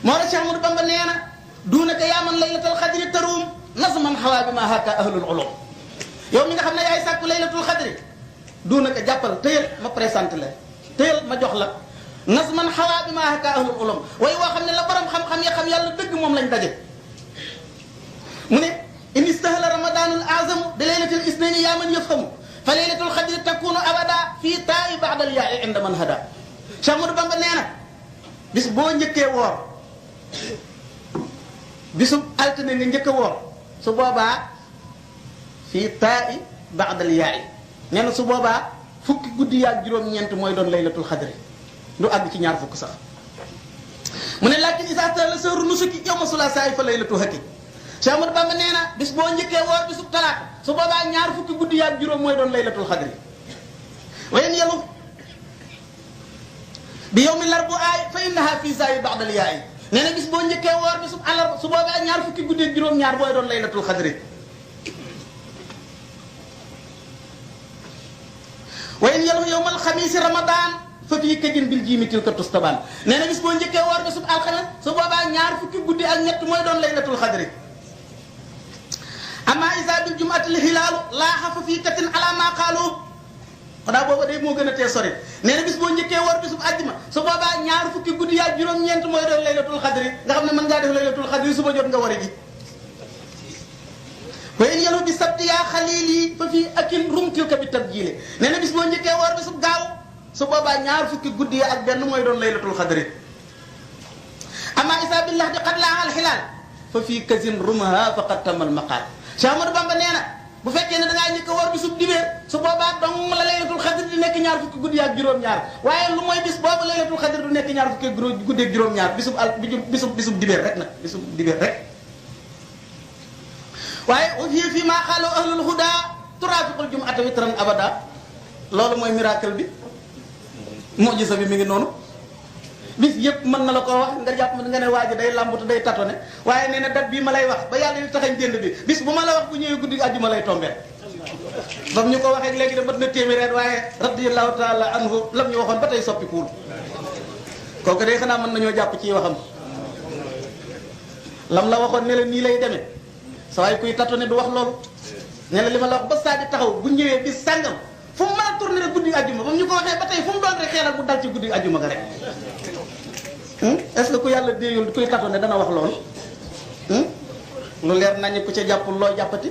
moo la Cheikh Ahmadou Bamba nee na duunaka yaa man laylatul xadri taruum nazman xawaa bi ma haka ahlul ulum yow mi nga xam ne yaay sàkku laylatul xadri duunaka jàppal tëyal ma présenté la tëyal ma jox la nazman xawaa bi ma haka ahlul ulum way woo xam ne la borom xam-xam ya xam yàlla dëgg moom lañ daje mu ne in istahla ramadanul azamu bi laylatil isnaini yaa man yafhamu fa laylatul xadri takunu abada fii taa'i ba'dal yaa'i inda man hada Cheikh Ahmadou Bamba nee na bis boo njëkkee woor bisub altine nga njëkk a woor su boobaa fii taa'i ba'dal yaa'i nee na su boobaa fukki guddi yaag juróom-ñeent mooy doon laylatul xadri du àgg ci ñaar fukk sax mu ne lakin isa tala sahru nusuki yawma sulaasa fa laylatu hakki Cheikh Ahmadou Bamba nee na bis boo njëkkee woor bisub talaata su boobaa ñaar fukki guddi yaag juróom mooy doon laylatul xadri wayen yelu bi yawmi larbu aay fa innaha fii zaa'i ba'dal yaa'i nee na bis boo njëkkee woor bisub àllarba su boobaa ñaar fukki guddi ak juróom-ñaar booy doon laylatul xadri wayen yelu yawmal xamiisi ramadan fa fii kajin bil jiimi tilka tustabaan nee na bis boo njëkkee woor bisub alxames su boobaa ñaar fukki guddi ak ñett mooy doon laylatul xadri amma isa bil jumatil hilaalu laaxa fa fii katin ala ma qaalu xanaa booba day moo gën a tee sori nee na bis boo njëkkee woor bisub àjjuma su boobaa ñaar fukki guddi yaa juróom-ñeent mooy doon laylatul xadri nga xam ne mën ngaa def laylatul xadri suba jot nga war a ji wa in yalu bi sabti yaa xalili fa fii akin rumtilka bi tabjili nee na bis boo njëkkee woor bisub gaaw su boobaa ñaar fukki guddi ya ak benn mooy doon laylatul xadri amma isa billah di qad laa al xilaal fa fii kasin rumaha faqad tamal maqaal Cheikh Ahmadou Bamba nee na bu fekkee ne da ngaa njëkk a woor bisub dibéer su boobaa dong la laylatul xadri di nekk ñaar fukki guddi ak juróom-ñaar waaye lu mooy bis boobu laylatul xadri du nekk ñaar fukki guddi ak juróom-ñaar bisub dibéer rek nag bisub dibéer rek waaye fii maa xaaloo ahlul huda turaafiqul jumu'ata witran abada loolu mooy miracle bi mujisa bi mi ngi noonu bis yëpp mën na la koo wax nga jàpp nga ne waa ji day làmbatu day tatone waaye nee na dat bii ma lay wax ba yàlla di taxañ jënd bi bis bu ma la wax bu ñëwee guddi àjjuma lay tombeel bam ñu ko waxee léegi de mat na téeméer waaye radiyallahu taala anhu lam ñu waxoon ba tey soppi kuul kooku day xanaa mën nañoo jàpp ci waxam lam la waxoon ne la nii lay demee sa waay kuy tatone du wax loolu ne la li ma la wax ba saa di taxaw bu ñëwee bis sàngam fu mu mën a tourné rek guddi àjjuma ba mu ñu ko waxee ba tey fu mu doon rek xeeral bu dal ci guddi àjjuma ga rek est-ce que ku yàlla déeyul kuy tatone dana wax loolu lu leer nañu ku ca jàppul loo jàppati